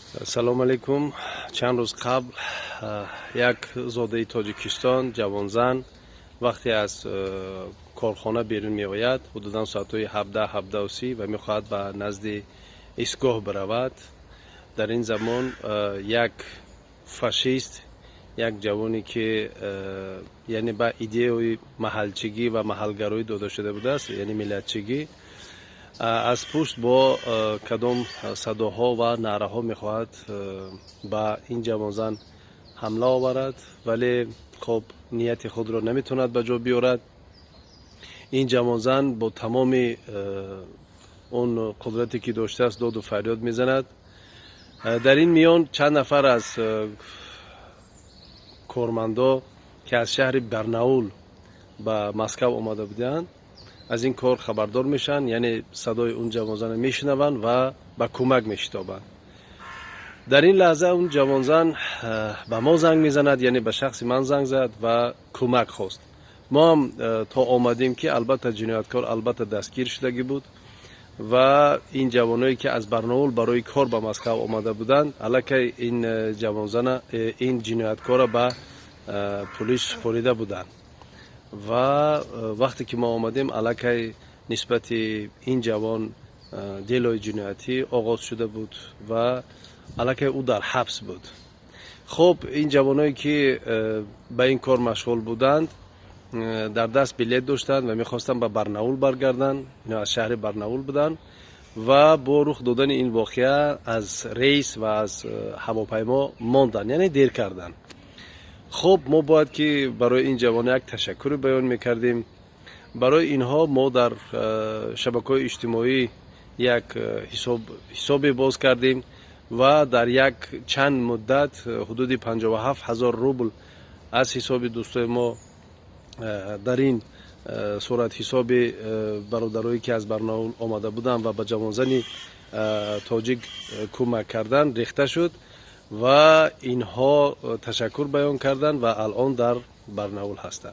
Салому алейкум. Чанд рӯз қабл як зодаи Тоҷикистон, ҷавонзан, вақте аз корхона берун меояд, ҳудудан соатҳои 17:30, ва мехоҳад ба назди истгоҳ биравад, дар ин замон як фашист, як ҷавоне, ки яъне ба идеяи маҳалчигӣ ва маҳалгароӣ дода шуда будааст, яъне миллатчигӣ, аз пушт бо кадом садоҳо ва наъраҳо мехоҳад ба ин ҷавонзан ҳамла оварад, вале хоб, нияти худро наметавонад ба ҷо биёрад. Ин ҷавонзан бо тамоми он қудрате, ки доштааст, доду фарёд мезанад. Дар ин миён чанд нафар аз кормандо, ки аз шаҳри Барнаул ба Москав омада буданд, аз ин кор хабардор мешаванд, яъне садои он ҷавонзанро мешунаванд ва ба кӯмак мешитобанд. Дар ин лаҳза он ҷавонзан ба мо занг мезанад, яъне ба шахси ман занг зад ва кӯмак хост. Мо ҳам то омадем, ки албатта ҷинояткор албатта дастгир шудагӣ буд ва ин ҷавоное, ки аз Барнаул барои кор ба Москав омада буданд, аллакай ин ҷавонзана, ин ҷинояткорро ба пулис супорида буданд. Ва вақте ки мо омадем, аллакай нисбати ин ҷавон делои ҷиноятӣ оғоз шуда буд ва аллакай ӯ дар ҳабс буд. Хуб, ин ҷавоное, ки ба ин кор машғул буданд, дар даст билет доштанд ва мехостанд ба Барнаул баргарданд. Ино аз шаҳри Барнаул буданд ва бо рух додани ин воқеа аз рейс ва аз ҳавопаймо монданд, яъне дер карданд. Хуб, мо бояд ки барои ин ҷавон як ташаккуре баён мекардем. Барои инҳо мо дар шабакаҳои иҷтимоӣ як ҳисобе боз кардем ва дар як чанд муддат ҳудуди 57 000 рубл аз ҳисоби дӯстои мо дар ин суратҳисоби бародарое, ки аз Барнаул омада буданд ва ба ҷавонзани тоҷик кӯмак карданд, рехта шуд ва инҳо ташаккур баён карданд ва алон дар Барнаул ҳастанд.